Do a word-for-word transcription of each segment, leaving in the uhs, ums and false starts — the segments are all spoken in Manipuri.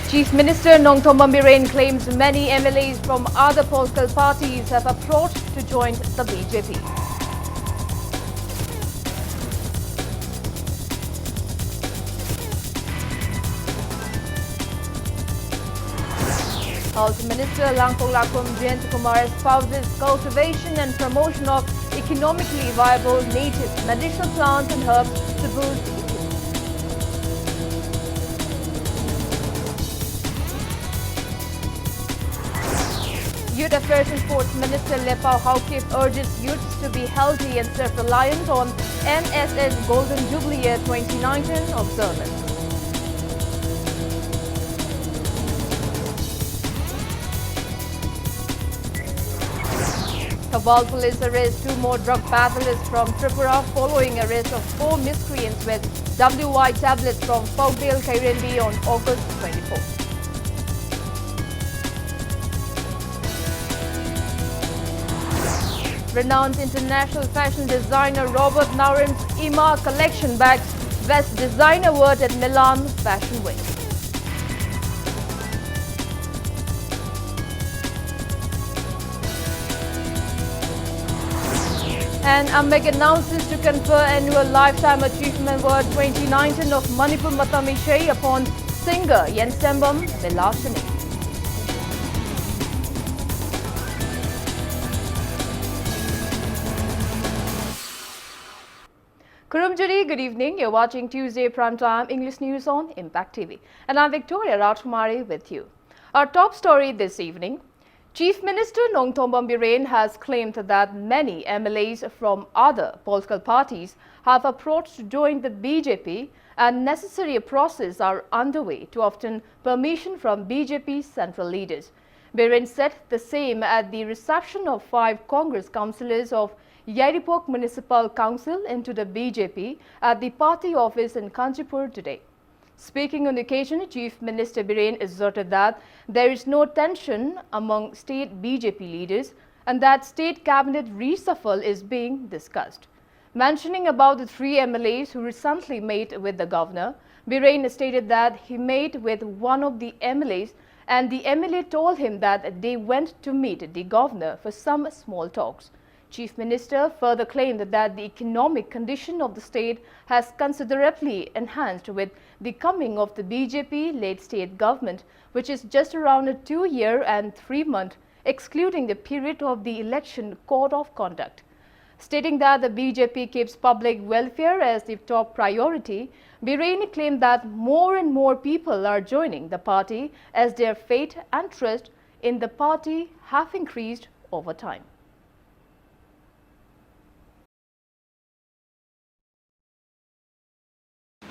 Chief Minister Nongthombam Biren claims many M L As from other political parties have approached to join the B J P. Health Minister Langpok Lakum Jayant Kumar espouses cultivation and promotion of economically viable native medicinal plants and herbs to boost Youth Affairs and Sports Minister Lepao Haokip urges youths to be healthy and self-reliant on N S S Golden Jubilee Year twenty nineteen observance. Thoubal police arrests two more drug peddlers from Tripura following arrest of four miscreants with W Y tablets from Folkdale Kairendi on August twenty-fourth. Renowned international fashion designer Robert Naran's Ima collection bags Best Design Award at Milan Fashion Week. And AMEC announces to confer annual Lifetime Achievement Award twenty nineteen of Manipur Matam Isei upon singer Yensembam Vilasani. Kurumjuri, good evening. You're watching Tuesday Prime Time English News on Impact T V. And I'm Victoria Rajkumari with you. Our top story this evening. Chief Minister Nongthombam Biren has claimed that many M L As from other political parties have approached to join the B J P and necessary processes are underway to obtain permission from B J P central leaders. Biren said the same at the reception of five Congress councillors of Yairipok Municipal Council into the B J P at the party office in Kanchipur today. Speaking on the occasion, Chief Minister Biren asserted that there is no tension among state B J P leaders and that state cabinet reshuffle is being discussed. Mentioning about the three M L As who recently met with the governor, Biren stated that he met with one of the M L As and the M L A told him that they went to meet the governor for some small talks. Chief Minister further claimed that the economic condition of the state has considerably enhanced with the coming of the B J P-led state government, which is just around a two-year and three-month, excluding the period of the election code of conduct. Stating that the B J P keeps public welfare as the top priority, Biren claimed that more and more people are joining the party as their faith and trust in the party have increased over time.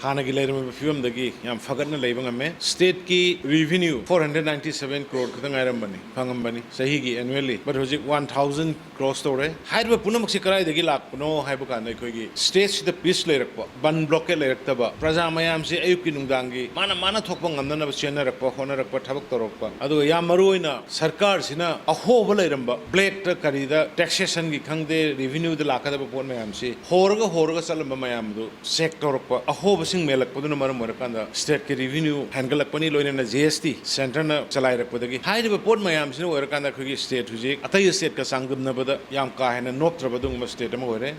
ꯍꯥꯟꯅꯒꯤ ꯂꯩꯔꯝꯃꯤꯕ ꯐꯤꯕꯝꯗꯒꯤ ꯌꯥꯝ ꯐꯒꯠꯅ ꯂꯩꯕ ꯉꯝꯃꯦ꯫ ꯁ꯭ꯇꯦꯠꯀꯤ revenue four hundred ninety seven crore ꯈꯛꯇ ꯉꯥꯏꯔꯝꯕꯅꯤ, ꯐꯪꯉꯝꯕꯅꯤ ꯆꯍꯤꯒꯤ annually, but ꯍꯧꯖꯤꯛ one thousand cross ꯇꯧꯔꯦ꯫ ꯍꯥꯏꯔꯤꯕ ꯄꯨꯝꯅꯃꯛꯁꯤ ꯀꯗꯥꯏꯗꯒꯤ ꯂꯥꯛꯄꯅꯣ ꯍꯥꯏꯕ ꯀꯥꯟꯗ ꯑꯩꯈꯣꯏꯒꯤ ꯁ꯭ꯇꯦꯠꯁꯤꯗ ꯄꯤꯁ ꯂꯩꯔꯛꯄ, ꯕꯟ ꯕ꯭ꯂꯣꯀꯦꯠ ꯂꯩꯔꯛꯇꯕ, ꯄ꯭ꯔꯖꯥ ꯃꯌꯥꯝꯁꯤ ꯑꯌꯨꯛꯀꯤ ꯅꯨꯡꯗꯥꯡꯒꯤ ꯃꯥꯅ ꯃꯥꯅ ꯊꯣꯛꯄ ꯉꯝꯅꯅꯕ ꯆꯦꯟꯅꯔꯛꯄ, ꯍꯣꯠꯅꯔꯛꯄ, ꯊꯕꯛ ꯇꯧꯔꯛꯄ, ꯑꯗꯨꯒ ꯌꯥꯝ ꯃꯔꯨ ꯑꯣꯏꯅ ꯁꯔꯀꯥꯔꯁꯤꯅ ꯑꯍꯣꯕ ꯂꯩꯔꯝꯕ, ꯕ꯭ꯂꯦꯛꯇ ꯀꯔꯤꯗ ꯇꯦꯛꯁꯦꯁꯟꯒꯤ ꯈꯪꯗꯦ, ꯔꯤꯚꯤꯅ꯭ꯌꯨꯗ ꯂꯥꯛꯀꯗꯕ ꯄꯣꯠ ꯃꯌꯥꯝꯁꯤ ꯍꯣꯔꯒ ꯍꯣꯔꯒ ꯆꯠꯂꯝꯕ ꯃꯌꯥꯝꯗꯨ ꯆꯦꯛ ꯇꯧꯔꯛꯄ, ꯑꯍꯣꯕꯁꯤꯡ ꯃꯦꯜꯂꯛꯄꯗꯨꯅ ꯃꯔꯝ ꯑꯣꯏꯔꯀꯥꯟꯗ ꯁ꯭ꯇꯦꯠꯀꯤ ꯔꯤꯚꯤꯅ꯭ꯌꯨ ꯍꯦꯟꯒꯠꯂꯛꯄꯅꯤ, ꯂꯣꯏꯅꯅ ꯖꯤ ꯑꯦꯁ ꯇꯤ ꯁꯦꯟꯇꯔꯅ ꯆꯂꯥꯏꯔꯛꯄꯗꯒꯤ꯫ ꯍꯥꯏꯔꯤꯕ ꯄꯣꯠ ꯃꯌꯥꯝꯁꯤꯅ ꯑꯣꯏꯔꯀꯥꯟꯗ ꯑꯩꯈꯣꯏꯒꯤ ꯁ꯭ꯇꯦꯠ ꯍꯧꯖꯤꯛ ꯑꯇꯩ ꯁ꯭ꯇꯦꯠꯀ ꯆꯥꯡꯗꯝꯅꯕꯗ ꯌꯥꯝ ꯀꯥ ꯍꯦꯟꯅ ꯅꯣꯞꯇ꯭ꯔꯕ ꯑꯗꯨꯒꯨꯝꯕ ꯁ꯭ꯇꯦꯠ ꯑꯃ ꯑꯣꯏꯔꯦ꯫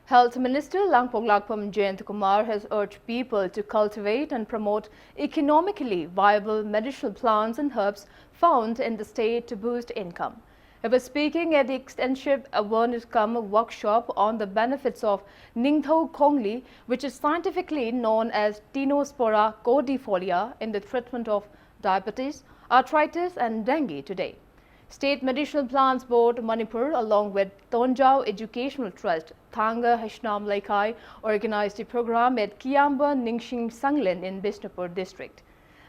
Health Minister Langpoklatpam Jayant Kumar has urged people to cultivate and promote economically viable medicinal plants and herbs found in the state to boost income. He was speaking at the extensive awareness cum workshop on the benefits of Ningthou Khongli, which is scientifically known as Tinospora cordifolia, in the treatment of diabetes, arthritis, and dengue today. State Medicinal Plants Board, Manipur, along with Tonjao Educational Trust, Thanga Hashnam Leikai, organized the program at Kiyamba Ningshing Sanglen in Bishnupur district.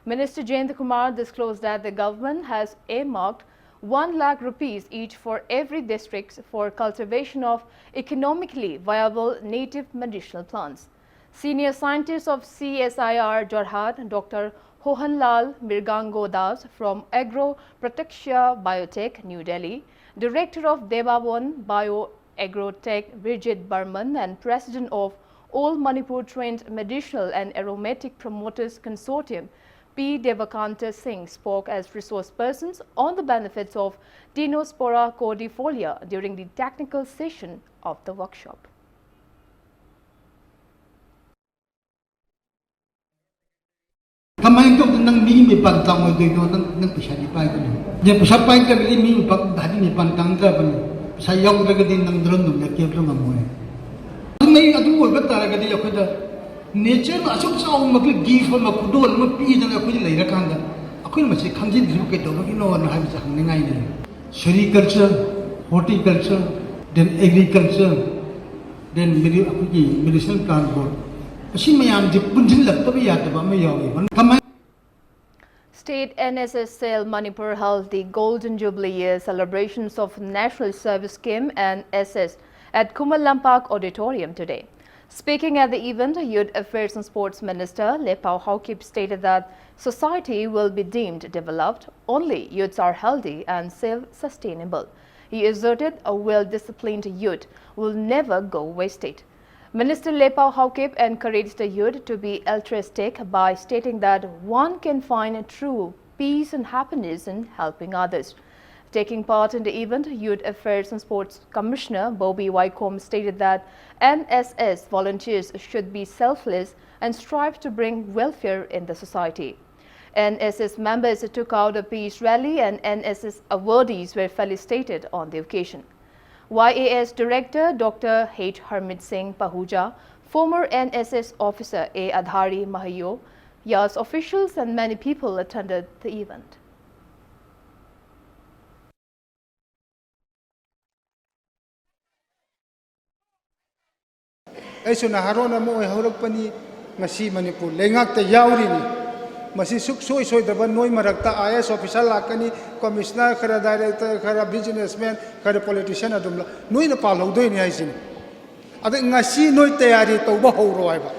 Minister Jayant Kumar disclosed that the government has earmarked one lakh rupees each for every district for cultivation of economically viable native medicinal plants. Senior scientist of C S I R Jorhat, Doctor Hohanlal Mirgango Das from Agro Protection Biotech, New Delhi, Director of Devabon Bio Agrotech, Bridget Barman, and President of All Manipur Trained Medicinal and Aromatic Promoters Consortium, P Devakanta Singh, spoke as resource persons on the benefits of Tinospora cordifolia during the technical session of the workshop. ꯀꯃꯥꯏꯅ ꯇꯧꯗꯅ ꯅꯪ ꯃꯤ ꯃꯤꯄꯥꯟ ꯇꯥꯡꯉꯣꯏꯗꯣꯏꯅꯣ? ꯅꯪ ꯅꯪ ꯄꯩꯁꯥꯗꯤ ꯄꯥꯏꯒꯅꯤ꯫ ꯅꯪ ꯄꯩꯁꯥ ꯄꯥꯏꯗ꯭ꯔꯒꯗꯤ ꯃꯤ ꯃꯤꯄꯥꯟ ꯇꯥꯡꯗ꯭ꯔꯕꯅꯤ꯫ ꯄꯩꯁꯥ ꯌꯥꯎꯗ꯭ꯔꯒꯗꯤ ꯅꯪ ꯗ꯭ꯔꯣꯟꯗꯣꯝꯗ ꯀꯦꯞꯁꯨ ꯉꯝꯃꯣꯏ꯫ ꯑꯗꯨ ꯅꯪ ꯑꯗꯨ ꯑꯣꯏꯕ ꯇꯥꯔꯒꯗꯤ ꯑꯩꯈꯣꯏꯗ ꯅꯦꯆꯔꯅ ꯑꯁꯨꯛ ꯆꯥꯎꯕ ꯃꯈꯣꯏ ꯒꯤꯐ ꯑꯃ, ꯈꯨꯗꯣꯜ ꯑꯃ ꯄꯤꯗꯅ ꯑꯩꯈꯣꯏꯗ ꯂꯩꯔꯀꯥꯟꯗ ꯑꯩꯈꯣꯏꯅ ꯃꯁꯤ ꯈꯪꯖꯤꯟꯗ꯭ꯔꯤꯕ ꯀꯩꯗꯧꯕꯒꯤꯅꯣꯅ ꯍꯥꯏꯕꯁꯦ ꯍꯪꯅꯤꯡꯉꯥꯏꯅꯤ꯫ Sericulture, horticulture, then agriculture, then ꯑꯩꯈꯣꯏꯒꯤ medicinal plant board, ꯑꯁꯤ ꯃꯌꯥꯝꯁꯦ ꯄꯨꯟꯁꯤꯜꯂꯛꯇꯕ ꯌꯥꯗꯕ ꯑꯃ ꯌꯥꯎꯔꯤꯕ꯫ ꯀꯃꯥꯏ State N S S Cell Manipur held the Golden Jubilee Year celebrations of National Service Scheme, N S S, at Khuman Lampak Auditorium today. Speaking at the event, Youth Affairs and Sports Minister Lepao Haokip stated that society will be deemed developed only youths are healthy and self-sustainable. He asserted a well-disciplined youth will never go wasted. Minister Lepao Haokip encouraged the youth to be altruistic by stating that one can find true peace and happiness in helping others. Taking part in the event, Youth Affairs and Sports Commissioner Bobby Waikom stated that N S S volunteers should be selfless and strive to bring welfare in the society. N S S members took out a peace rally and N S S awardees were felicitated on the occasion. Y A S Director Doctor H Harmit Singh Pahuja, former N S S officer A Adhari Mahayo, YAS officials and many people attended the event. ꯑꯩꯁꯨ ꯅꯍꯥꯔꯣꯟ ꯑꯃ ꯑꯣꯏꯍꯧꯔꯛꯄꯅꯤ꯫ ꯉꯁꯤ ꯃꯅꯤꯄꯨꯔ ꯂꯩꯉꯥꯛꯇ ꯌꯥꯎꯔꯤꯅꯤ꯫ ꯃꯁꯤ ꯁꯨꯛꯁꯣꯏ ꯁꯣꯏꯗꯕ ꯅꯣꯏ ꯃꯔꯛꯇ I A S officer ꯂꯥꯛꯀꯅꯤ, commissioner ꯈꯔ, director ꯈꯔ, businessman ꯈꯔ, politician ꯑꯗꯨꯝ ꯂꯥꯛ-, ꯅꯣꯏꯅ ꯄꯥꯜꯍꯧꯗꯣꯏꯅꯤ ꯍꯥꯏꯁꯤꯅꯤ꯫ ꯑꯗ ꯉꯁꯤ ꯅꯣꯏ ꯇꯌꯥꯔꯤ ꯇꯧꯕ ꯍꯧꯔꯣ ꯍꯥꯏꯕ꯫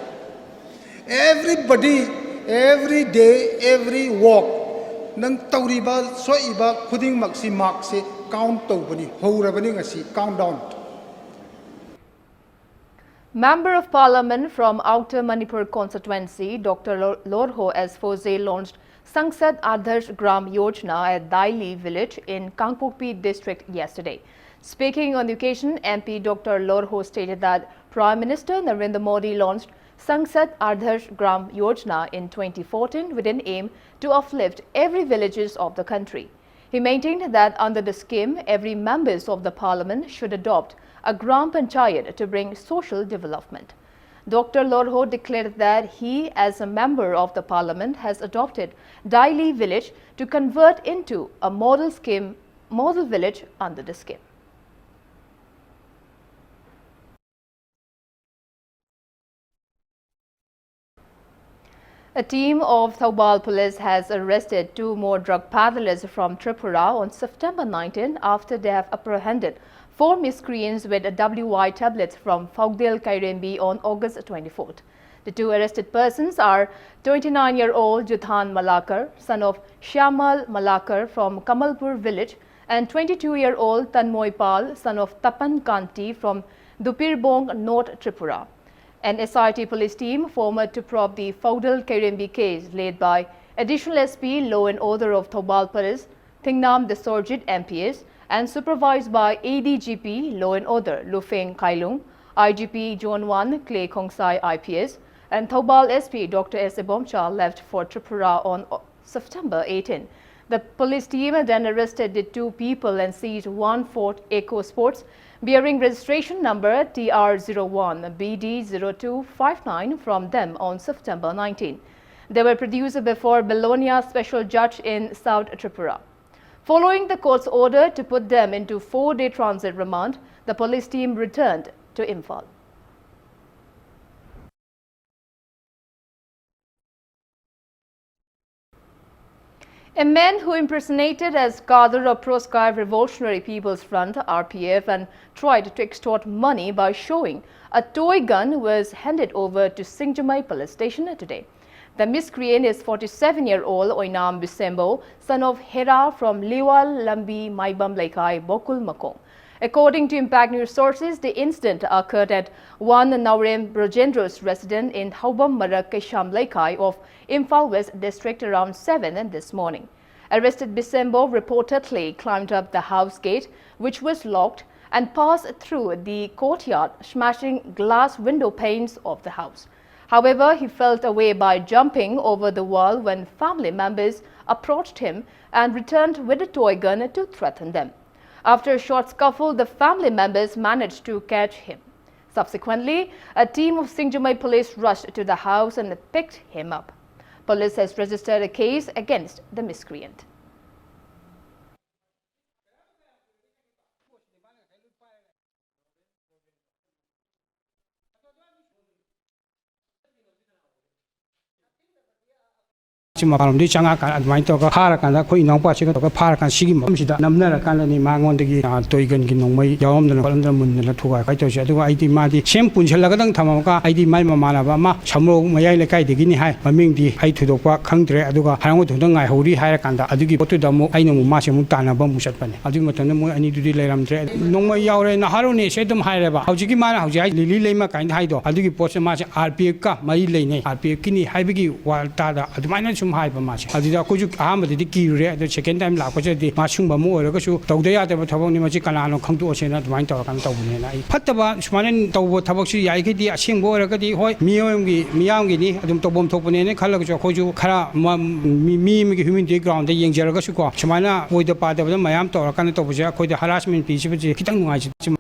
Everybody, every day, every walk, ꯅꯪ ꯇꯧꯔꯤꯕ ꯁꯣꯛꯏꯕ ꯈꯨꯗꯤꯡꯃꯛꯁꯤ ꯃꯥꯔꯛꯁꯤ count ꯇꯧꯕꯅꯤ꯫ ꯍꯧꯔꯕꯅꯤ ꯉꯁꯤ countdown꯫ Member of Parliament from Outer Manipur constituency, Doctor Lor- Lorho S Foze launched Sangsad Adarsh Gram Yojana at Daili village in Kangpokpi district yesterday. Speaking on the occasion, M P Doctor Lorho stated that Prime Minister Narendra Modi launched Sangsad Adarsh Gram Yojana in twenty fourteen with an aim to uplift every villages of the country. He maintained that under the scheme, every members of the parliament should adopt a Gram Panchayat to bring social development. Doctor Lorho declared that he, as a member of the parliament, has adopted Daili village to convert into a model scheme, model village under the scheme. A team of Thoubal police has arrested two more drug peddlers from Tripura on September nineteenth after they have apprehended four miscreants with W Y tablets from Phogdel Kairembi on August twenty-fourth. The two arrested persons are twenty-nine-year-old Juthan Malakar, son of Shyamal Malakar from Kamalpur village, and twenty-two-year-old Tanmoy Pal, son of Tapan Kanti from Dupirbong, North Tripura. An S I T police team formed to probe the Phogdel Kairembi case led by Additional S P Law and Order of Thoubal Police, Thingnam Desorjit M P S, and supervised by A D G P Law and Order Lufeng Kailung, I G P Zone one Clay Khongsai I P S, and Thoubal S P Doctor S A Bomcha left for Tripura on September eighteen. The police team then arrested the two people and seized one Ford EcoSport bearing registration number T R zero one B D zero two five nine from them on September nineteen. They were produced before Belonia Special Judge in South Tripura. Following the court's order to put them into four-day transit remand, the police team returned to Imphal. A man who impersonated as cadre of Proscribed Revolutionary People's Front, R P F, and tried to extort money by showing a toy gun was handed over to Singjamei police station today. The miscreant is forty-seven-year-old Oinam Bisembo, son of Hera from Liwal Lambi Maibam Leikai, Bokul Makong. According to Impact News sources, the incident occurred at one Naorem Brojendro's residence in Haobam Marak Keisham Leikai of Imphal West District around seven this morning. Arrested Bisembo reportedly climbed up the house gate, which was locked, and passed through the courtyard, smashing glass window panes of the house. However, he felt away by jumping over the wall when family members approached him and returned with a toy gun to threaten them. After a short scuffle, the family members managed to catch him. Subsequently, a team of Singjamei police rushed to the house and picked him up. Police has registered a case against the miscreant. ꯁꯤ ꯃꯄꯥꯟꯂꯣꯝꯗꯒꯤ ꯆꯪꯉꯛꯑꯀꯥꯟꯗ ꯑꯗꯨꯃꯥꯏꯅ ꯇꯧꯔꯒ ꯐꯥꯔꯀꯥꯟꯗ ꯑꯩꯈꯣꯏ ꯏꯅꯥꯎꯄꯥꯁꯤꯒ ꯇꯧꯔꯒ ꯐꯥꯔꯀꯥꯟꯗ ꯁꯤꯒꯤ ꯃꯐꯝꯁꯤꯗ ꯅꯝꯅꯔꯀꯥꯟꯗꯅꯤ ꯃꯉꯣꯟꯗꯒꯤ, ꯑ, ꯇꯣꯏꯒꯟꯒꯤ ꯅꯣꯡꯃꯩ ꯌꯥꯎꯔꯝꯗꯅ ꯈꯣꯠꯂꯝꯗꯅ ꯃꯨꯟꯗꯅ ꯊꯨꯒꯥꯏ ꯈꯥꯏ ꯇꯧꯔꯤꯁꯦ꯫ ꯑꯗꯨꯒ ꯑꯩꯗꯤ ꯃꯥꯗꯤ ꯁꯦꯝ ꯄꯨꯟꯁꯤꯜꯂꯒꯗꯪ ꯊꯝꯃꯒ ꯑꯩꯗꯤ ꯃꯥꯏ ꯃꯃꯥꯟꯅꯕ ꯑꯃ ꯁꯝꯔꯧ ꯃꯌꯥꯏ ꯂꯩꯀꯥꯏꯗꯒꯤꯅꯤ ꯍꯥꯏ, ꯃꯃꯤꯡꯗꯤ ꯑꯩ ꯊꯣꯏꯗꯣꯛꯄ ꯈꯪꯗ꯭ꯔꯦ꯫ ꯑꯗꯨꯒ ꯍꯔꯥꯡꯒꯣꯏꯊꯣꯡꯗ ꯉꯥꯏꯍꯧꯔꯤ ꯍꯥꯏꯔꯀꯥꯟꯗ ꯑꯗꯨꯒꯤ ꯄꯣꯠꯇꯨꯗ ꯑꯃꯨꯛ ꯑꯩꯅ ꯑꯃꯨꯛ ꯃꯥꯁꯦ ꯑꯃꯨꯛ ꯇꯥꯟꯅꯕ ꯑꯃꯨꯛ ꯆꯠꯄꯅꯦ꯫ ꯑꯗꯨꯒꯤ ꯃꯇꯝꯗ ꯃꯣꯏ ꯑꯅꯤꯗꯨꯗꯤ ꯂꯩꯔꯝꯗ꯭ꯔꯦ꯫ ꯅꯣꯡꯃꯩ ꯌꯥꯎꯔꯦ, ꯅꯍꯥꯔꯣꯟꯅꯦ ꯁꯦ ꯑꯗꯨꯝ ꯍꯥꯏꯔꯦꯕ꯫ ꯍꯧꯖꯤꯛꯀꯤ ꯃꯥꯅ ꯍꯧꯖꯤꯛ ꯍꯥꯏ ꯂꯤꯂꯤ ꯂꯩꯃ ꯀꯥꯏꯅ ꯍꯥꯏꯗꯣ, ꯑꯗꯨꯒꯤ ꯄꯣꯠꯁꯦ ꯃꯥꯁꯦ ꯑꯥꯔ ꯄꯤ ꯑꯦꯐꯀ ꯃꯔꯤ ꯂꯩꯅꯩ, ꯑꯥꯔ ꯄꯤ ꯑꯦꯐꯀꯤꯅꯤ ꯍꯥꯏꯕꯒꯤ ꯋꯥ ꯇꯥꯗ ꯑꯗꯨꯃꯥꯏꯅ ꯁꯨꯝ ꯍꯥꯏꯕ ꯃꯥꯁꯦ꯫ ꯑꯗꯨꯗ ꯑꯩꯈꯣꯏꯁꯨ ꯑꯍꯥꯟꯕꯗꯗꯤ ꯀꯤꯔꯨꯔꯦ꯫ ꯑꯗꯣ ꯁꯦꯀꯦꯟ ꯇꯥꯏꯝ ꯂꯥꯛꯄꯁꯤꯗꯗꯤ ꯃꯥ ꯁꯨꯝꯕ ꯑꯃ ꯑꯣꯏꯔꯒꯁꯨ ꯇꯧꯗ ꯌꯥꯗꯕ ꯊꯕꯛꯅꯤ, ꯃꯁꯤ ꯀꯅꯥꯅꯣ ꯈꯪꯗꯣꯛꯑꯁꯦꯅ ꯑꯗꯨꯃꯥꯏꯅ ꯇꯧꯔꯀꯥꯟꯗ ꯇꯧꯕꯅꯦꯅ꯫ ꯑꯩ ꯐꯠꯇꯕ ꯁꯨꯃꯥꯏꯅ ꯇꯧꯕ ꯊꯕꯛꯁꯤ ꯌꯥꯔꯤꯈꯩꯗꯤ ꯑꯁꯦꯡꯕ ꯑꯣꯏꯔꯒꯗꯤ ꯍꯣꯏ ꯃꯤꯑꯣꯏꯒꯤ, ꯃꯤꯌꯥꯝꯒꯤꯅꯤ ꯑꯗꯨꯝ ꯇꯧꯐꯝ ꯊꯣꯛꯄꯅꯦꯅ ꯈꯜꯂꯒꯁꯨ ꯑꯩꯈꯣꯏꯁꯨ ꯈꯔ ꯃ-, ꯃꯤ, ꯃꯤ ꯑꯃꯒꯤ ꯍ꯭ꯌꯨꯃꯦꯟ ꯒ꯭ꯔꯥꯎꯟꯗ ꯌꯦꯡꯖꯔꯒꯁꯨꯀꯣ ꯁꯨꯃꯥꯏꯅ ꯑꯣꯏꯗ ꯄꯥꯗꯕꯗ ꯃꯌꯥꯝ ꯇꯧꯔꯀꯥꯟꯗ ꯇꯧꯕꯁꯦ ꯑꯩꯈꯣꯏꯗ ꯍꯔꯥꯁꯃꯦꯟ ꯄꯤꯁꯤꯕꯁꯦ ꯈꯤꯇꯪ ꯅꯨꯡꯉꯥꯏꯖꯗꯦ꯫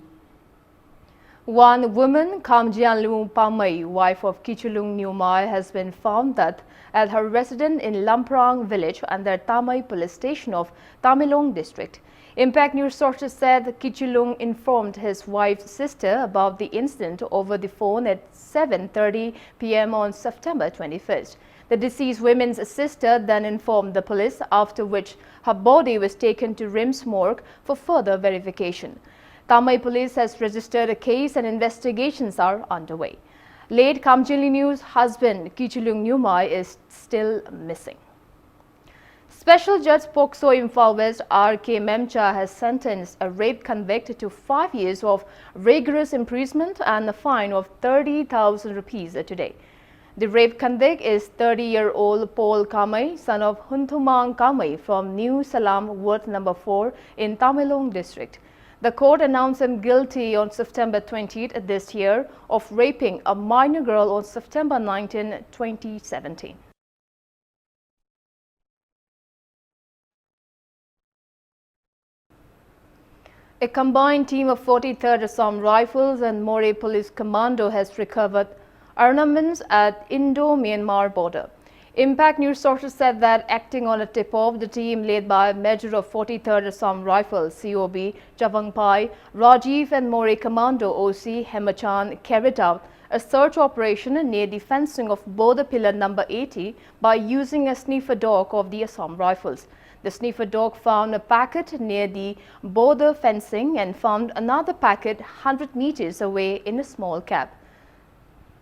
One woman, Kamjianlu Pamei, wife of Kichulung Nyumai, has been found dead at her residence in Lamprang village under Tamei police station of Tamenglong district. Impact News sources said Kichulung informed his wife's sister about the incident over the phone at seven thirty p m on September twenty-first. The deceased woman's sister then informed the police, after which her body was taken to RIMS morgue for further verification. Tamei police has registered a case and investigations are underway. Late Kamjili New's husband, Kichulung Nyumai, is still missing. Special Judge POCSO Imphal West R K Memcha has sentenced a rape convict to five years of rigorous imprisonment and a fine of thirty thousand rupees today. The rape convict is thirty-year-old Paul Kamei, son of Hunthumang Kamei from New Salam Ward number four in Tamenglong district. The court announced him guilty on September twentieth this year of raping a minor girl on September nineteenth, twenty seventeen. A combined team of forty-third Assam Rifles and Moreh Police Commando has recovered armaments at Indo-Myanmar border. Impact News sources said that acting on a tip-off, the team led by Major of forty-third Assam Rifles, C O B, Chavangphai Rajiv and Moreh Commando O C Hemachan carried out a search operation near the fencing of border pillar number eighty by using a sniffer dog of the Assam Rifles. The sniffer dog found a packet near the border fencing and found another packet hundred meters away in a small cab.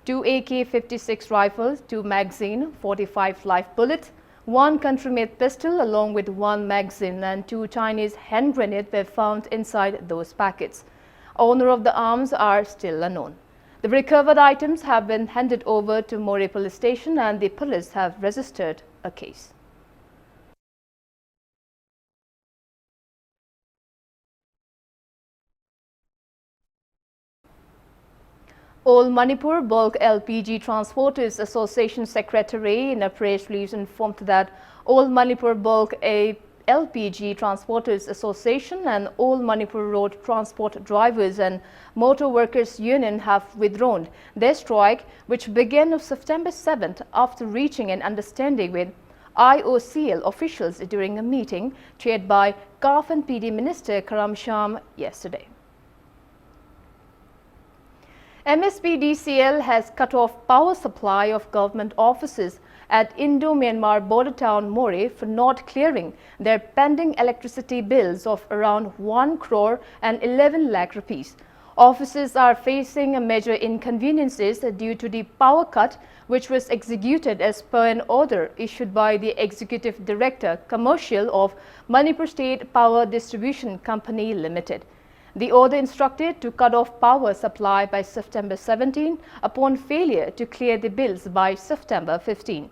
Two A K fifty-six rifles, two magazine, forty-five live bullets, one country-made pistol along with one magazine and two Chinese hand grenades were found inside those packets. Owner of the arms are still unknown. The recovered items have been handed over to Moreh Police Station and the police have registered a case. All Manipur Bulk L P G Transporters Association Secretary in a press release informed that All Manipur Bulk A L P G Transporters Association and All Manipur Road Transport Drivers and Motor Workers Union have withdrawn their strike, which began on September seventh after reaching an understanding with I O C L officials during a meeting chaired by CAF and P D Minister Kharanshangram yesterday. M S P D C L has cut off power supply of government offices at Indo-Myanmar border town Moreh for not clearing their pending electricity bills of around one crore and eleven lakh rupees. Offices are facing major inconveniences due to the power cut, which was executed as per an order issued by the Executive Director, Commercial of Manipur State Power Distribution Company Limited. The order instructed to cut off power supply by September seventeen upon failure to clear the bills by September fifteen.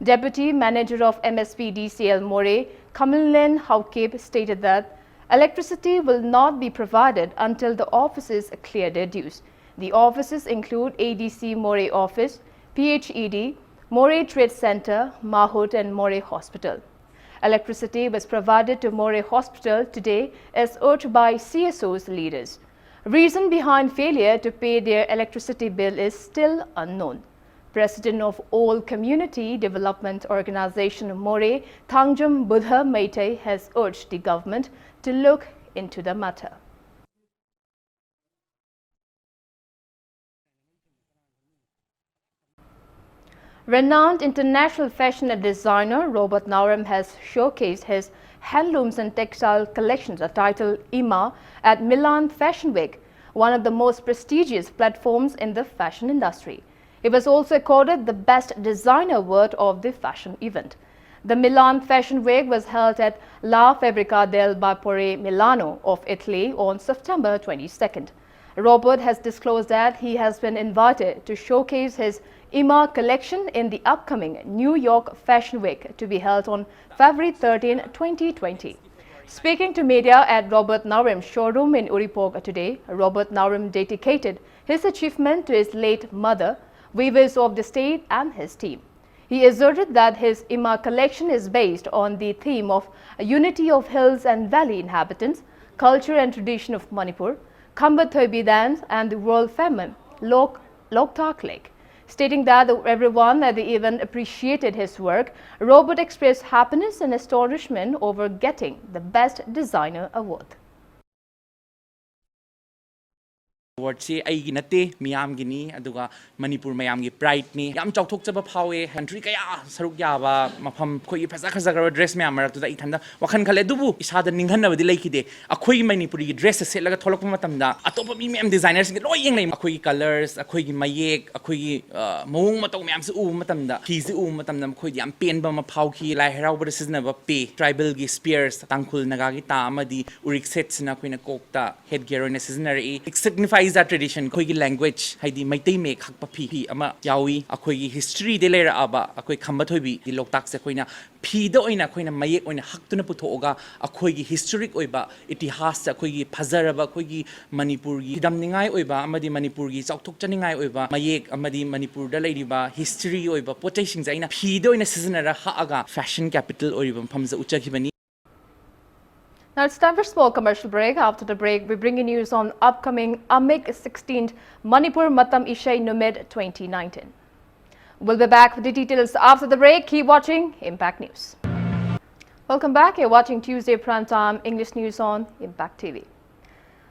Deputy Manager of M S P D C L Moreh, Kamallen Haokip, stated that electricity will not be provided until the offices clear their dues. The offices include A D C Moreh Office, P H E D, Moreh Trade Center, Mahut and Moreh Hospital. Electricity was provided to Moreh Hospital today as urged by C S O's leaders. Reason behind failure to pay their electricity bill is still unknown. President of All Community Development Organization Moreh, Thangjam Buddha Meitei, has urged the government to look into the matter. Renowned international fashion designer Robert Naoram has showcased his handlooms and textile collections, a title Ima, at Milan Fashion Week, one of the most prestigious platforms in the fashion industry. He was also accorded the Best Designer Award of the fashion event. The Milan Fashion Week was held at La Fabrica del Bappore, Milano of Italy on September twenty-second. Robert has disclosed that he has been invited to showcase his Ima collection in the upcoming New York Fashion Week, to be held on February thirteenth, twenty twenty. Speaking to media at Robert Naoram showroom in Uripok today, Robert Naoram dedicated his achievement to his late mother, weavers of the state, and his team. He asserted that his Ima collection is based on the theme of unity of hills and valley inhabitants, culture and tradition of Manipur, Khambat Thoibi dance, and the world famous Lok, Loktak Lake. Stating that everyone at the event appreciated his work, Robert expressed happiness and astonishment over getting the Best Designer Award. ꯑꯦꯋꯥꯔꯗꯁꯤ ꯑꯩꯒꯤ ꯅꯠꯇꯦ, ꯃꯤꯌꯥꯝꯒꯤꯅꯤ, ꯑꯗꯨꯒ ꯃꯅꯤꯄꯨꯔ ꯃꯌꯥꯝꯒꯤ ꯄ꯭ꯔꯥꯏꯗꯅꯤ꯫ ꯌꯥꯝ ꯆꯥꯎꯊꯣꯛꯆꯕ ꯐꯥꯎꯋꯦ꯫ ꯀꯟꯇ꯭ꯔꯤ ꯀꯌꯥ ꯁꯔꯨꯛ ꯌꯥꯕ ꯃꯐꯝ, ꯑꯩꯈꯣꯏꯒꯤ ꯐꯖ ꯐꯖꯈ꯭ꯔꯕ ꯗ꯭ꯔꯦꯁ ꯃꯌꯥꯝ ꯃꯔꯛꯇꯨꯗ ꯑꯩ ꯏꯊꯟꯗ ꯋꯥꯈꯜ ꯈꯜꯂꯦ꯫ ꯑꯗꯨꯕꯨ ꯏꯁꯥꯗ ꯅꯤꯡꯍꯟꯅꯕꯗꯤ ꯂꯩꯈꯤꯗꯦ꯫ ꯑꯩꯈꯣꯏꯒꯤ ꯃꯅꯤꯄꯨꯔꯤꯒꯤ ꯗ꯭ꯔꯦꯁꯁꯦ ꯁꯦꯠꯂꯒ ꯊꯣꯛꯂꯛꯄ ꯃꯇꯝꯗ ꯑꯇꯣꯞꯄ ꯃꯤ ꯃꯌꯥꯝ, ꯗꯤꯖꯥꯏꯅꯔꯁꯤꯡꯁꯦ ꯂꯣꯏ ꯌꯦꯡꯅꯩ꯫ ꯑꯩꯈꯣꯏꯒꯤ ꯀꯂꯔꯁ, ꯑꯩꯈꯣꯏꯒꯤ ꯃꯌꯦꯛ, ꯑꯩꯈꯣꯏꯒꯤ, ꯑ, ꯃꯑꯣꯡ ꯃꯇꯧ ꯃꯌꯥꯝꯁꯦ ꯎꯕ ꯃꯇꯝꯗ, ꯐꯤꯁꯦ ꯎꯕ ꯃꯇꯝꯗ ꯃꯈꯣꯏꯗꯤ ꯌꯥꯝ ꯄꯦꯟꯕ ꯑꯃ ꯐꯥꯎꯈꯤ꯫ ꯂꯥꯏ ꯍꯔꯥꯎꯕꯗ ꯁꯤꯖꯤꯟꯅꯕ ꯄꯦ, ꯇ꯭ꯔꯥꯏꯕꯦꯜꯒꯤ ꯁ꯭ꯄꯤꯌꯔꯁ, ꯇꯥꯡꯈꯨꯜ ꯅꯥꯒꯥꯒꯤ ꯇꯥ ꯑꯃꯗꯤ ꯎꯔꯤꯛ ꯁꯦꯠꯁꯤꯅ ꯑꯩꯈꯣꯏꯅ ꯀꯣꯛꯇ ꯍꯦꯗ ꯒꯤꯌꯔ ꯑꯣꯏꯅ ꯁꯤꯖꯤꯟꯅꯔꯛꯏ꯫ It signifies our tradition. ꯑꯩꯈꯣꯏꯒꯤ ꯂꯦꯡꯒ꯭ꯋꯦꯖ, ꯍꯥꯏꯗꯤ ꯃꯩꯇꯩ ꯃꯌꯦꯛ ꯍꯛꯄ ꯐꯤ, ꯐꯤ ꯑꯃ ꯌꯥꯎꯏ꯫ ꯑꯩꯈꯣꯏꯒꯤ ꯍꯤꯁꯇ꯭ꯔꯤꯗ ꯂꯩꯔꯛꯑꯕ ꯑꯩꯈꯣꯏ ꯈꯝꯕ ꯊꯣꯏꯕꯤꯒꯤ ꯂꯣꯛꯇꯥꯛꯁꯦ ꯑꯩꯈꯣꯏꯅ ꯐꯤꯗ ꯑꯣꯏꯅ, ꯑꯩꯈꯣꯏꯅ ꯃꯌꯦꯛ ꯑꯣꯏꯅ ꯍꯛꯇꯨꯅ ꯄꯨꯊꯣꯛꯑꯒ ꯑꯩꯈꯣꯏꯒꯤ ꯍꯤꯁꯇꯣꯔꯤꯛ ꯑꯣꯏꯕ ꯏꯇꯤꯍꯥꯁꯇ, ꯑꯩꯈꯣꯏꯒꯤ ꯐꯖꯔꯕ, ꯑꯩꯈꯣꯏꯒꯤ ꯃꯅꯤꯄꯨꯔꯒꯤ ꯈꯨꯗꯝꯅꯤꯡꯉꯥꯏ ꯑꯣꯏꯕ ꯑꯃꯗꯤ ꯃꯅꯤꯄꯨꯔꯒꯤ ꯆꯥꯎꯊꯣꯛꯆꯅꯤꯡꯉꯥꯏ ꯑꯣꯏꯕ ꯃꯌꯦꯛ ꯑꯃꯗꯤ ꯃꯅꯤꯄꯨꯔꯗ ꯂꯩꯔꯤꯕ ꯍꯤꯁꯇ꯭ꯔꯤ ꯑꯣꯏꯕ ꯄꯣꯠ ꯆꯩꯁꯤꯡꯁꯦ ꯑꯩꯅ ꯐꯤꯗ ꯑꯣꯏꯅ ꯁꯤꯖꯤꯟꯅꯔ ꯍꯛꯑꯒ ꯐꯦꯁꯟ ꯀꯦꯄꯤꯇꯦꯜ ꯑꯣꯏꯔꯤꯕ ꯃꯐꯝꯁꯤꯗ ꯎꯠꯆꯈꯤꯕꯅꯤ꯫ Now it's time for a small commercial break. After the break, we bring you news on upcoming AMIC sixteenth Manipur Matam Ishai Numit twenty nineteen. We'll be back with the details after the break. Keep watching Impact News. Welcome back. You're watching Tuesday Prime Time English News on Impact T V.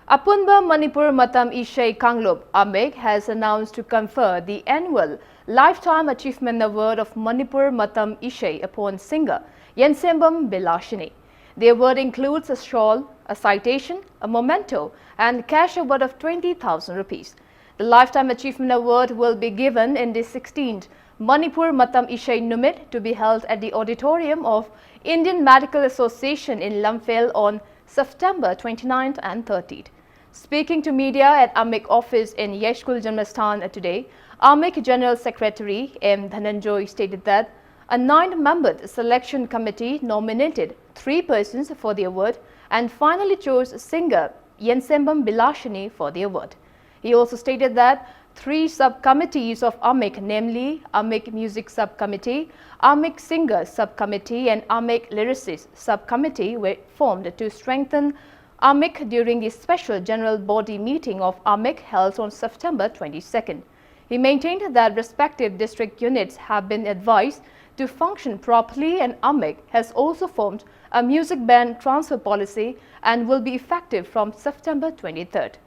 Apunba Manipur Matam Ishai Kanglup, AMIC, has announced to confer the annual Lifetime Achievement Award of Manipur Matam Ishai upon singer Yensembam Bilashini. The award includes a shawl, a citation, a memento, and cash award of twenty thousand rupees. The Lifetime Achievement Award will be given in the sixteenth Manipur Matam Ishai Numit, to be held at the auditorium of Indian Medical Association in Lamphel on September twenty-ninth and thirtieth. Speaking to media at AMIC office in Yeshkul Janmasthan today, AMIC General Secretary M Dhananjoy stated that a nine-membered selection committee nominated three persons for the award and finally chose singer Yensembam Bilashini for the award. He also stated that three subcommittees of AMIC, namely AMIC Music Subcommittee, AMIC Singer Subcommittee, and AMIC Lyricist Subcommittee, were formed to strengthen AMIC during the special general body meeting of AMIC held on September twenty-second. He maintained that respective district units have been advised to function properly, and AMIC has also formed a music band transfer policy and will be effective from September twenty-third.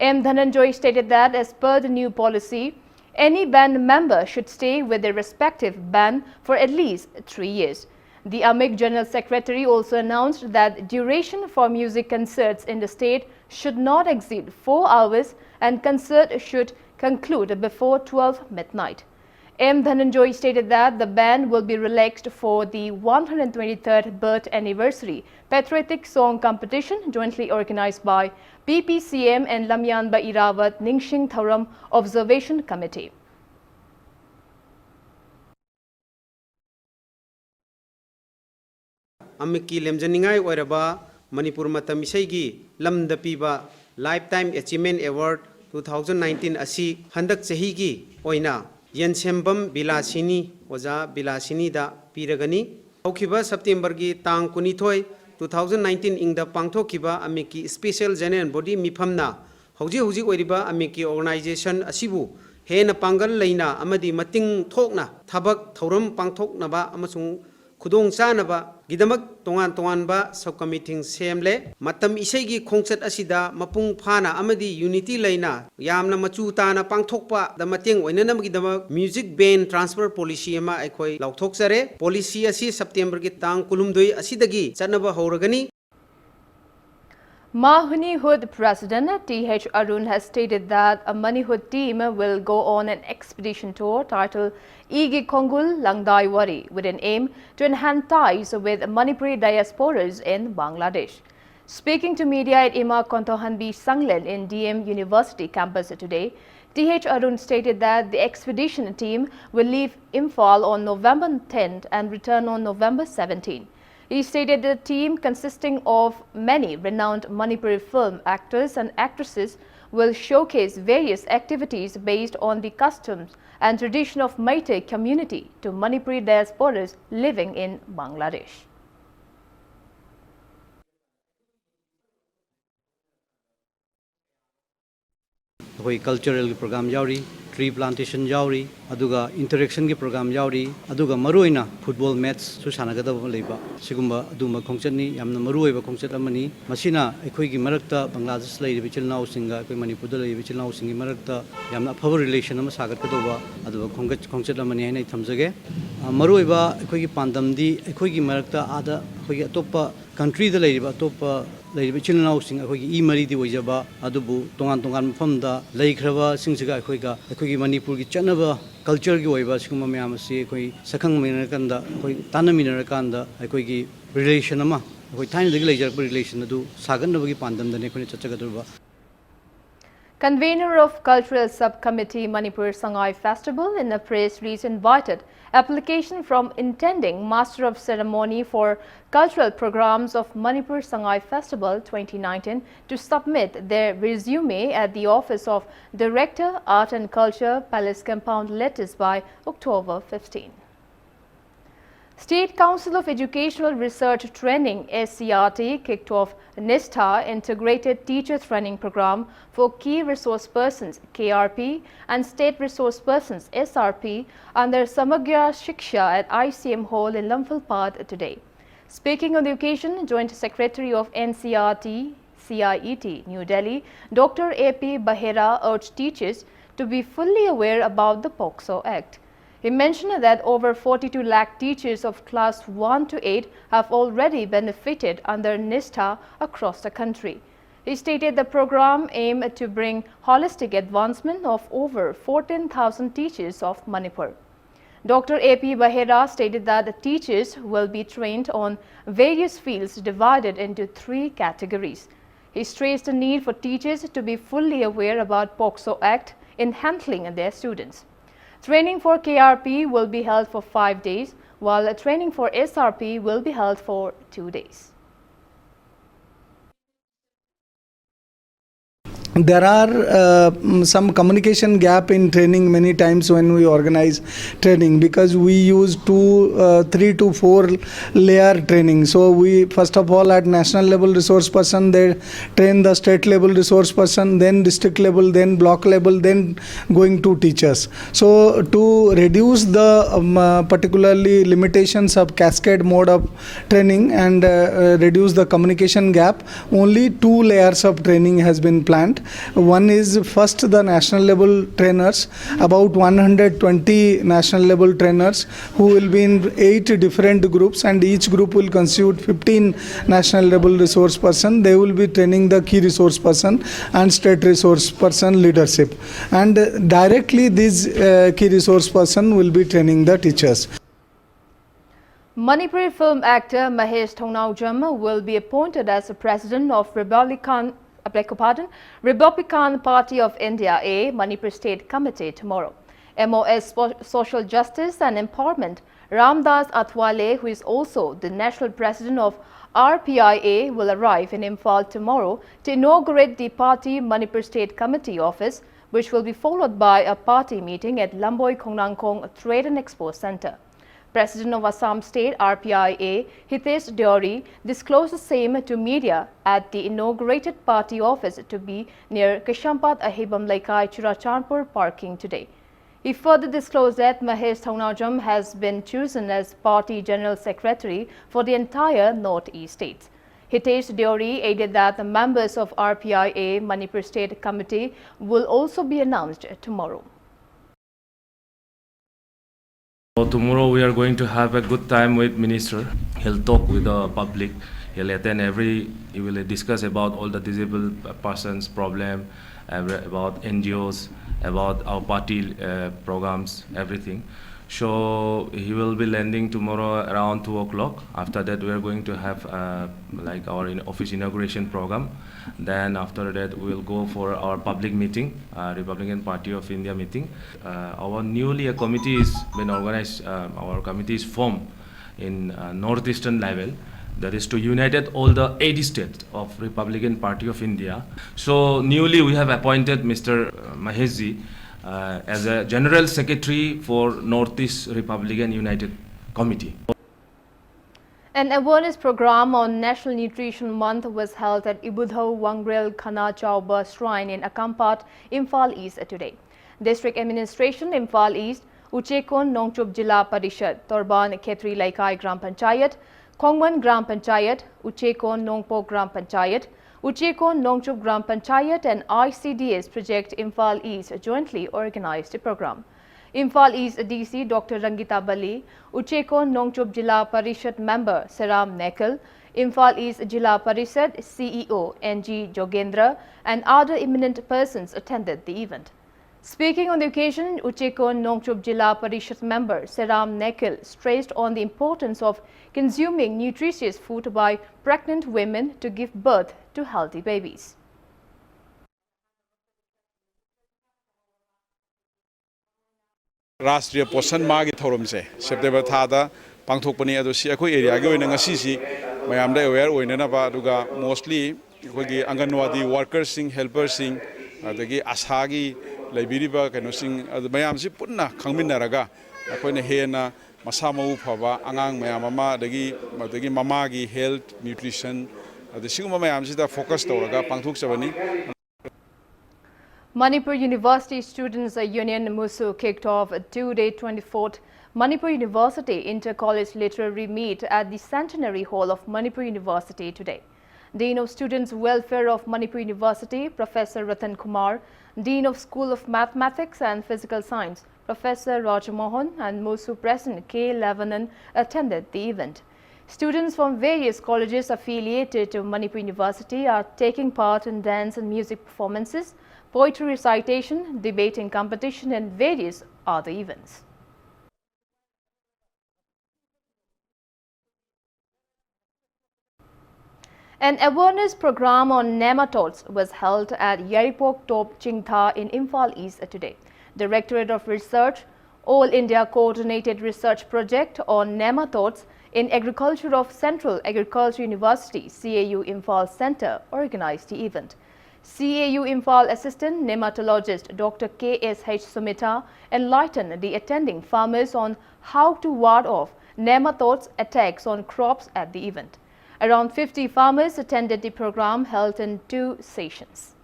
M Dhananjoy stated that as per the new policy, any band member should stay with their respective band for at least three years. The AMIC General Secretary also announced that duration for music concerts in the state should not exceed four hours and concert should conclude before twelve midnight. M Dhananjoy stated that the ban will be relaxed for the one hundred twenty-third birth anniversary patriotic song competition jointly organized by P P C M and Lamyanba Irawat Ningshing Thouram Observation Committee. ꯑꯃꯤꯛꯀꯤ ꯂꯦꯝꯖꯅꯤꯡꯉꯥꯏ ꯑꯣꯏꯔꯕ ꯃꯅꯤꯄꯨꯔ ꯃꯇꯝ ꯏꯁꯩꯒꯤ ꯂꯝꯗ ꯄꯤꯕ Lifetime Achievement Award two thousand nineteen ꯑꯁꯤ ꯍꯟꯗꯛ ꯆꯍꯤꯒꯤ ꯑꯣꯏꯅ ꯌꯦꯟꯁꯦꯝꯕꯝ ꯕꯤꯂꯥꯁꯤꯅꯤ, ꯑꯣꯖꯥ ꯕꯤꯂꯥꯁꯤꯅꯤꯗ ꯄꯤꯔꯒꯅꯤ꯫ ꯍꯧꯈꯤꯕ ꯁꯦꯞꯇꯦꯝꯕꯔꯒꯤ ꯇꯥꯡ ꯀꯨꯟꯅꯤꯊꯣꯏ, two thousand nineteen ꯏꯪꯗ ꯄꯥꯡꯊꯣꯛꯈꯤꯕ ꯑꯃꯤꯛꯀꯤ Special General Body ꯃꯤꯐꯝꯅ ꯍꯧꯖꯤꯛ ꯍꯧꯖꯤꯛ ꯑꯣꯏꯔꯤꯕ ꯑꯃꯤꯛꯀꯤ organization ꯑꯁꯤꯕꯨ ꯍꯦꯟꯅ ꯄꯥꯡꯒꯜ ꯂꯩꯅ ꯑꯃꯗꯤ ꯃꯇꯤꯡ ꯊꯣꯛꯅ ꯊꯕꯛ ꯊꯧꯔꯝ ꯄꯥꯡꯊꯣꯛꯅꯕ ꯑꯃꯁꯨꯡ ꯈꯨꯗꯣꯡ ꯆꯥꯅꯕꯒꯤꯗꯃꯛ ꯇꯣꯉꯥꯟ ꯇꯣꯉꯥꯟꯕ sub committee ꯁꯦꯝꯂꯦ꯫ ꯃꯇꯝ ꯏꯁꯩꯒꯤ ꯈꯣꯡꯆꯠ ꯑꯁꯤꯗ ꯃꯄꯨꯡ ꯐꯥꯅ ꯑꯃꯗꯤ unity ꯂꯩꯅ ꯌꯥꯝꯅ ꯃꯆꯨ ꯇꯥꯅ ꯄꯥꯡꯊꯣꯛꯄꯗ ꯃꯇꯦꯡ ꯑꯣꯏꯅꯅꯕꯒꯤꯗꯃꯛ Music Band Transfer Policy ꯑꯃ ꯑꯩꯈꯣꯏ ꯂꯥꯎꯊꯣꯛꯆꯔꯦ꯫ Policy ꯑꯁꯤ ꯁꯦꯞꯇꯦꯝꯕꯔꯒꯤ ꯇꯥꯡ ꯀꯨꯟꯍꯨꯝꯗꯣꯏ ꯑꯁꯤꯗꯒꯤ ꯆꯠꯅꯕ ꯍꯧꯔꯒꯅꯤ꯫ Mahuni Hood President Th Arun has stated that a Manihud team will go on an expedition tour titled Igi Khongul Langdai Wari with an aim to enhance ties with Manipuri diasporas in Bangladesh. Speaking to media at Ima Kontohanbi Sanglen in D M University campus today, Th Arun stated that the expedition team will leave Imphal on November tenth and return on November seventeenth. He stated the team, consisting of many renowned Manipuri film actors and actresses, will showcase various activities based on the customs and tradition of Meitei community to Manipuri diasporas living in Bangladesh. ꯑꯩꯈꯣꯏ ꯀꯜꯆꯔꯦꯜꯒꯤ ꯄ꯭ꯔꯣꯒ꯭ꯔꯥꯝ ꯌꯥꯎꯔꯤ꯫ tree plantation ꯌꯥꯎꯔꯤ, ꯑꯗꯨꯒ interaction ꯒꯤ program ꯌꯥꯎꯔꯤ, ꯑꯗꯨꯒ ꯃꯔꯨꯑꯣꯏꯅ football match ꯁꯨ ꯁꯥꯟꯅꯒꯗꯕ ꯑꯃ ꯂꯩꯕ, ꯁꯤꯒꯨꯝꯕ ꯑꯗꯨꯒꯨꯝꯕ ꯈꯣꯡꯆꯠꯅꯤ꯫ ꯌꯥꯝꯅ ꯃꯔꯨꯑꯣꯏꯕ ꯈꯣꯡꯆꯠ ꯑꯃꯅꯤ꯫ ꯃꯁꯤꯅ ꯑꯩꯈꯣꯏꯒꯤ ꯃꯔꯛꯇ, ꯕꯪꯒ꯭ꯂꯥꯗꯦꯁ ꯂꯩꯔꯤꯕ ꯏꯆꯤꯜ ꯏꯅꯥꯎꯁꯤꯡꯒ ꯑꯩꯈꯣꯏ ꯃꯅꯤꯄꯨꯔꯗ ꯂꯩꯔꯤꯕ ꯏꯆꯤꯜ ꯏꯅꯥꯎꯁꯤꯡꯒꯤ ꯃꯔꯛꯇ ꯌꯥꯝꯅ ꯑꯐꯕ relation ꯑꯃ ꯁꯥꯒꯠꯀꯗꯧꯕ ꯑꯗꯨꯒ ꯈꯣꯡꯆꯠ, ꯈꯣꯡꯆꯠ ꯑꯃꯅꯤ ꯍꯥꯏꯅ ꯑꯩ ꯊꯝꯖꯒꯦ꯫ ꯑ, ꯃꯔꯨꯑꯣꯏꯕ ꯑꯩꯈꯣꯏꯒꯤ ꯄꯥꯟꯗꯝꯗꯤ ꯑꯩꯈꯣꯏꯒꯤ ꯃꯔꯛꯇ, ꯑꯥꯗ ꯑꯩꯈꯣꯏꯒꯤ ꯑꯇꯣꯞꯄ country ꯗ ꯂꯩꯔꯤꯕ, ꯑꯇꯣꯞꯄ ꯂꯩꯔꯤꯕ ꯏꯆꯤꯜ ꯏꯅꯥꯎꯁꯤꯡ ꯑꯩꯈꯣꯏꯒꯤ ꯏ ꯃꯔꯤꯗꯤ ꯑꯣꯏꯖꯕ, ꯑꯗꯨꯕꯨ ꯇꯣꯉꯥꯟ ꯇꯣꯉꯥꯟꯕ ꯃꯐꯝꯗ ꯂꯩꯈ꯭ꯔꯕꯁꯤꯡꯁꯤꯒ ꯑꯩꯈꯣꯏꯒ, ꯑꯩꯈꯣꯏꯒꯤ ꯃꯅꯤꯄꯨꯔꯒꯤ ꯆꯠꯅꯕ culture ꯒꯤ ꯑꯣꯏꯕ ꯁꯤꯒꯨꯝꯕ ꯃꯌꯥꯝ ꯑꯁꯤ ꯑꯩꯈꯣꯏ ꯁꯛꯈꯪꯃꯤꯟꯅꯔꯀꯥꯟꯗ, ꯑꯩꯈꯣꯏ ꯇꯥꯟꯅꯃꯤꯟꯅꯔꯀꯥꯟꯗ ꯑꯩꯈꯣꯏꯒꯤ relation ꯑꯃ, ꯑꯩꯈꯣꯏ ꯊꯥꯏꯅꯗꯒꯤ ꯂꯩꯖꯔꯛꯄ relation ꯑꯗꯨ ꯁꯥꯒꯠꯅꯕꯒꯤ ꯄꯥꯟꯗꯝꯗꯅꯤ ꯑꯩꯈꯣꯏꯅ ꯆꯠꯆꯒꯗꯧꯔꯤꯕ꯫ Convener of Cultural Subcommittee Manipur Sangai Festival in a press release invited application from intending Master of Ceremony for Cultural Programs of Manipur Sangai Festival twenty nineteen to submit their resume at the office of Director, Art and Culture, Palace Compound, latest by October fifteen. State Council of Educational Research Training, S C R T, kicked off NISTHA Integrated Teacher Training Program for Key Resource Persons, K R P, and State Resource Persons, S R P, under Samagra Shiksha at I C M Hall in Lamphulpad today. Speaking on the occasion, Joint Secretary of N C R T, C I E T, New Delhi, Doctor A P Bahera urged teachers to be fully aware about the POCSO Act. He mentioned that over forty-two lakh teachers of class one to eight have already benefited under NISTHA across the country. He stated the program aimed to bring holistic advancement of over fourteen thousand teachers of Manipur. Doctor A P Bahera stated that the teachers will be trained on various fields divided into three categories. He stressed the need for teachers to be fully aware about POCSO Act in handling their students. Training for K R P will be held for five days, while a training for S R P will be held for two days. There are uh, mm, some communication gap in training many times when we organize training, because we use two, uh, three to four layer training. So we, first of all, at national level resource person, they train the state level resource person, then district level, then block level, then going to teachers. So to reduce the um, uh, particularly limitations of cascade mode of training and uh, uh, reduce the communication gap, only two layers of training has been planned. One is first the national level trainers, about one hundred twenty national level trainers who will be in eight different groups, and each group will constitute fifteen national level resource person. They will be training the key resource person and state resource person leadership, and directly these uh, key resource person will be training the teachers. Manipuri film actor Mahesh Thongnaojam will be appointed as the president of Republican, I beg your pardon, Republican Party of India A Manipur State Committee tomorrow. M O S for Social Justice and Empowerment Ramdas Athwale, who is also the national president of R P I A, will arrive in Imphal tomorrow to inaugurate the party Manipur State Committee office, which will be followed by a party meeting at Lamboi Khongnangkong Trade and Expo Center. President of Assam State R P I A, Hitesh Deori, disclosed the same to media at the inaugurated party office to be near Keshwpatnam Ahibam Leikai, Churachandpur parking today. He further disclosed that Mahesh Thongnaojam has been chosen as party general secretary for the entire Northeast states. Hitesh Deori added that the members of R P I A Manipur State Committee will also be announced tomorrow. So tomorrow we are going to have a good time with minister. He'll talk with the public. He'll attend every. He will discuss about all the disabled persons' problem, every- about N G Os, about our party uh, programs, everything. So he will be landing tomorrow around two o'clock. After that, we are going to have uh, like our in office inauguration program. Then after that, we will go for our public meeting, uh, Republican Party of India meeting. Uh, our newly a committee is been organized. Uh, our committee is formed in uh, northeastern level. That is to united all the eighty states of Republican Party of India. So newly we have appointed Mister Maheshji uh, as a General Secretary for Northeast Republican United Committee. An awareness program on National Nutrition Month was held at Ibudhou Wangrel Khana Chauba Shrine in Akampat, Imphal East today. District Administration, Imphal East, Uchekon Nongchup Jila Parishad, Torban Khetri Laikai Gram Panchayat, Khongman Gram Panchayat, Uchekon Nongpo Gram Panchayat, Uchekon Nongchup Gram Panchayat and I C D S Project Imphal East jointly organized the program. Imphal East D C Doctor Rangita Bali, Uchekon Nongchup Jila Parishad member Seram Nekil, Imphal East Jila Parishad C E O N G Jogendra and other eminent persons attended the event. Speaking on the occasion, Uchekon Nongchup Jila Parishad member Seram Nekil stressed on the importance of consuming nutritious food by pregnant women to give birth to healthy babies. Rashtriya Poshan ꯃꯥꯒꯤ ꯊꯧꯔꯝꯁꯦ ꯁꯦꯞꯇꯦꯝꯕꯔ ꯊꯥꯗ ꯄꯥꯡꯊꯣꯛꯄꯅꯤ꯫ ꯑꯗꯣ ꯁꯤ ꯑꯩꯈꯣꯏ ꯑꯦꯔꯤꯌꯥꯒꯤ ꯑꯣꯏꯅ ꯉꯁꯤꯁꯤ ꯃꯌꯥꯝꯗ ꯑꯦꯋꯦꯌꯔ ꯑꯣꯏꯅꯅꯕ, ꯑꯗꯨꯒ ꯃꯣꯁꯂꯤ ꯑꯩꯈꯣꯏꯒꯤ ꯑꯪꯒꯟꯋꯥꯗꯤ ꯋꯥꯔꯀꯔꯁꯤꯡ, ꯍꯦꯜꯄꯔꯁꯤꯡ, ꯑꯗꯒꯤ ꯑꯁꯥꯒꯤ ꯂꯩꯕꯤꯔꯤꯕ ꯀꯩꯅꯣꯁꯤꯡ, ꯑꯗꯨ ꯃꯌꯥꯝꯁꯤ ꯄꯨꯟꯅ ꯈꯪꯃꯤꯟꯅꯔꯒ ꯑꯩꯈꯣꯏꯅ ꯍꯦꯟꯅ ꯃꯁꯥ ꯃꯎ ꯐꯕ ꯑꯉꯥꯡ ꯃꯌꯥꯝ ꯑꯃ, ꯑꯗꯒꯤ ꯑꯗꯒꯤ ꯃꯃꯥꯒꯤ ꯍꯦꯜꯊ, ꯅ꯭ꯌꯨꯇ꯭ꯔꯤꯁꯟ, ꯑꯗ ꯁꯤꯒꯨꯝꯕ ꯃꯌꯥꯝꯁꯤꯗ ꯐꯣꯀꯁ ꯇꯧꯔꯒ ꯄꯥꯡꯊꯣꯛꯆꯕꯅꯤ꯫ Manipur University Students Union, MUSU, kicked off a two-day twenty-fourth Manipur University Inter-College Literary Meet at the Centenary Hall of Manipur University today. Dean of Students Welfare of Manipur University, Professor Ratan Kumar, Dean of School of Mathematics and Physical Science, Professor Raj Mohan, and MUSU President K Levanan attended the event. Students from various colleges affiliated to Manipur University are taking part in dance and music performances, poetry recitation, debating competition, and various other events. An awareness program on nematodes was held at Yairipok Top Chingtha in Imphal East today. Directorate of Research, All India Coordinated Research Project on Nematodes, in Agriculture of Central Agriculture University, C A U Imphal Center, organized the event. C A U Imphal Assistant Nematologist Doctor K S H Sumita enlightened the attending farmers on how to ward off nematodes attacks on crops at the event. Around fifty farmers attended the program held in two sessions.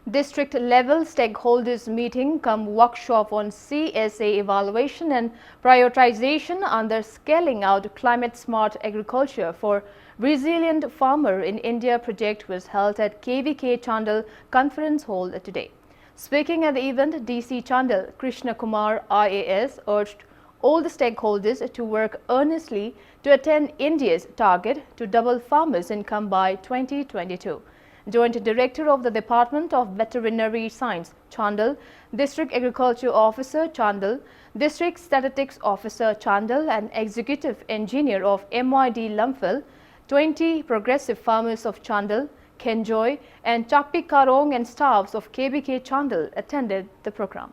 District level stakeholders meeting cum workshop on C S A evaluation and prioritization under Scaling Out Climate Smart Agriculture for Resilient Farmer in India project was held at K V K Chandel Conference Hall today. Speaking at the event, D C Chandel, Krishna Kumar, I A S, urged all the stakeholders to work earnestly to attain India's target to double farmers' income by twenty twenty-two. Joint Director of the Department of Veterinary Science, Chandel, District Agriculture Officer, Chandel, District Statistics Officer, Chandel, and Executive Engineer of M Y D Lamphel, twenty progressive farmers of Chandel, Khenjoi, and Chakpi Karong and staffs of K V K Chandel attended the program.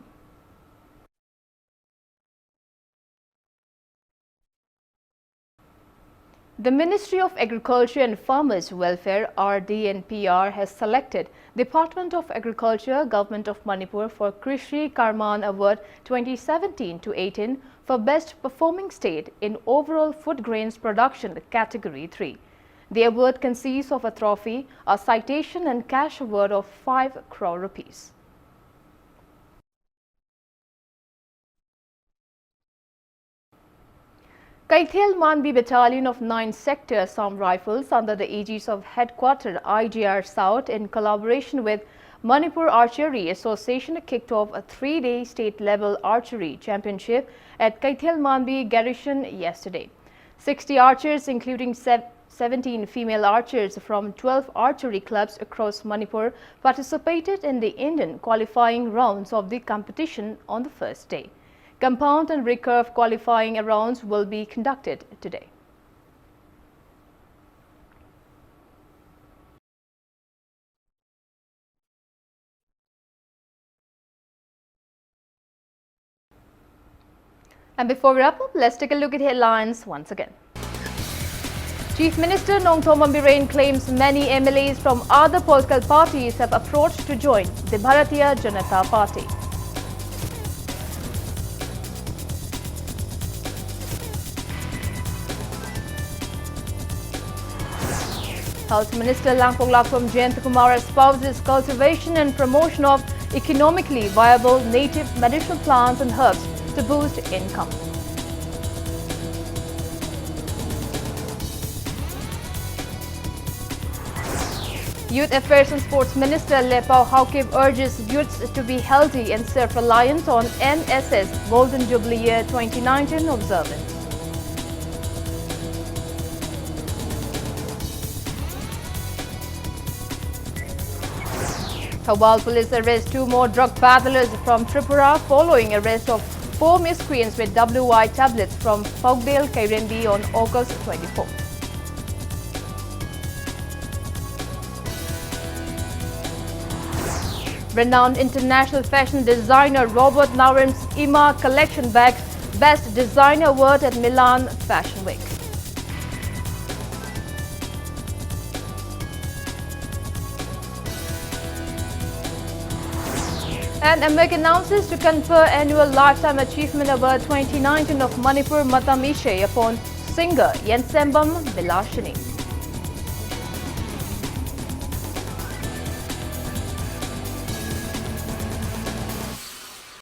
The Ministry of Agriculture and Farmers Welfare, R D and P R, has selected Department of Agriculture, Government of Manipur for Krishi Karman Award twenty seventeen to eighteen for Best Performing State in Overall Food Grains Production, Category three. The award consists of a trophy, a citation and cash award of five crore rupees. Kaithel Manbi Battalion of ninth Sector Assam Rifles, under the aegis of Headquarter I G R South, in collaboration with Manipur Archery Association, kicked off a three-day state-level archery championship at Kaithel Manbi Garrison yesterday. Sixty archers, including sev- seventeen female archers from twelve archery clubs across Manipur, participated in the Indian qualifying rounds of the competition on the first day. Compound and recurve qualifying rounds will be conducted today. And before we wrap up, let's take a look at headlines once again. Chief Minister Nongthombam Biren claims many M L As from other political parties have approached to join the Bharatiya Janata Party. Health Minister Langpok Lakpam Jayantakumar espouses cultivation and promotion of economically viable native medicinal plants and herbs to boost income. Youth Affairs and Sports Minister Lepao Haokip urges youths to be healthy and self-reliant on N S S Golden Jubilee Year twenty nineteen observance. Thoubal police arrest two more drug peddlers from Tripura following arrest of four miscreants with W Y tablets from Phokdel Kairembi on August twenty-fourth. Renowned international fashion designer Robert Naorim's Imaa collection bag Best Design Award at Milan Fashion Week. And AMEC announces to confer annual Lifetime Achievement Award twenty nineteen of Manipur Matam Ishay upon singer Yensembam Bilashini.